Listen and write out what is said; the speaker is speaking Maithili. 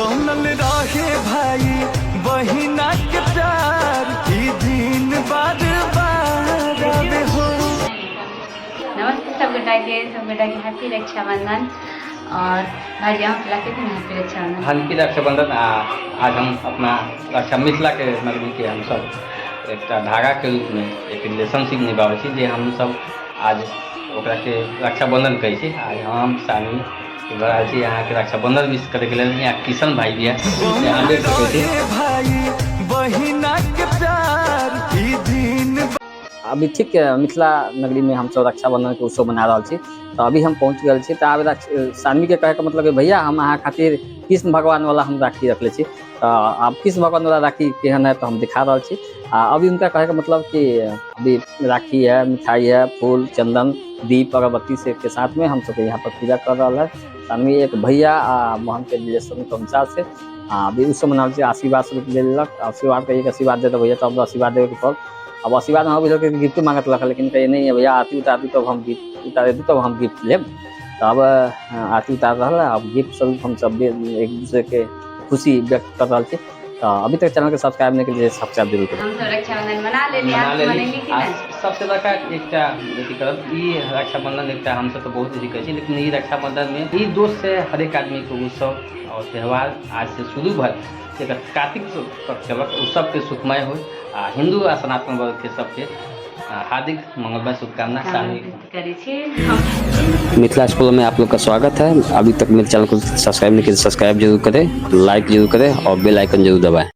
बनल रहे भाई बहिना के प्यार, ई दिन बार बार आवे हो। नमस्ते सब गोटा के, सब गोटा के हैप्पी रक्षाबंधन। और भाई हम के दिन हैप्पी रक्षाबंधन। हैप्पी रक्षाबंधन। आ आज हम अपना रक्षा मिथिला के नगरी के हम सब एकटा धागा के रूप में एक रिलेशनशिप निभाबै छी, जे हम सब आज ओकरा के रक्षाबंधन कहै छी। आज हम सानी के घर आयल छी अहाँके रक्षाबंधन विश करैके लेल। यहाँ किशन भाई भी है, यहाँ देख सकै छी। भाई बहिना के प्यार, ई दिन अभी ठीक मिथिला नगरी में हमसब रक्षाबंधन के उत्सव मना रहल छी, तऽ अभी हम पहुँच गेल छी। तऽ आब सानवी के कहे के मतलब कि भैया, हम अहाँ खातिर कृष्ण भगवान वाला हम राखी रखले छी। तऽ आब कृष्ण भगवान वाला राखी केहन है, तऽ हम दिखा रहल छी। आ अभी उनका कहे के मतलब कि अभी राखी है, मिठाई है, फूल, चंदन, दीप, अगरबत्ती से के साथ में हम सबके यहाँ पर पूजा कर रहल है सानवी एक भैया आ मोहन के रिलेशन के अनुसार से। आ अभी उत्सव मना रहल छी। आशीर्वाद स्वरूप ले लेलक। आशीर्वाद कहिए, आशीर्वाद दे दो भैया, तब आशीर्वाद देवे के पड़ल। अब आशीर्वाद हम बुझल गिफ्ट मांगत लख, लेकिन कहिए नहीं है भैया, आरती उतार दी तब हम गिफ्ट उतारे दी, तब हम गिफ्ट लेब। तऽ अब आरती उतार रहल है। अब गिफ्ट स्वरूप हम सब एक दूसरे के खुशी व्यक्त कर रहल छी। तऽ अभी तक चैनल के सब्सक्राइब नहीं केलिए, सब्सक्राइब जरूर करू। हम सब रक्षाबंधन मना लेली। मना अहाँ लेली। मनेली कि आ नहि? सबसे बड़का एकटा अथी करब, ई रक्षाबंधन एकटा हमसब तऽ बहुत अथी करै छी, लेकिन ई रक्षाबंधन में ई दोष से हरेक आदमी के उत्सव और त्यौहार आज से शुरू भल, एकर कार्तिक तक चलत, ओ सबके सुखमय हो। आ हिंदू आ सनातन वर्ग के सबके हार्दिक मंगलमय शुभकामना। हम करै छी हम। मिथिला स्कूल में आप लोग का स्वागत है। अभी तक मेरे चैनल को सब्सक्राइब नहीं किया, सब्सक्राइब जरूर करें, लाइक जरूर करें और बेल आइकन जरूर दबाएं।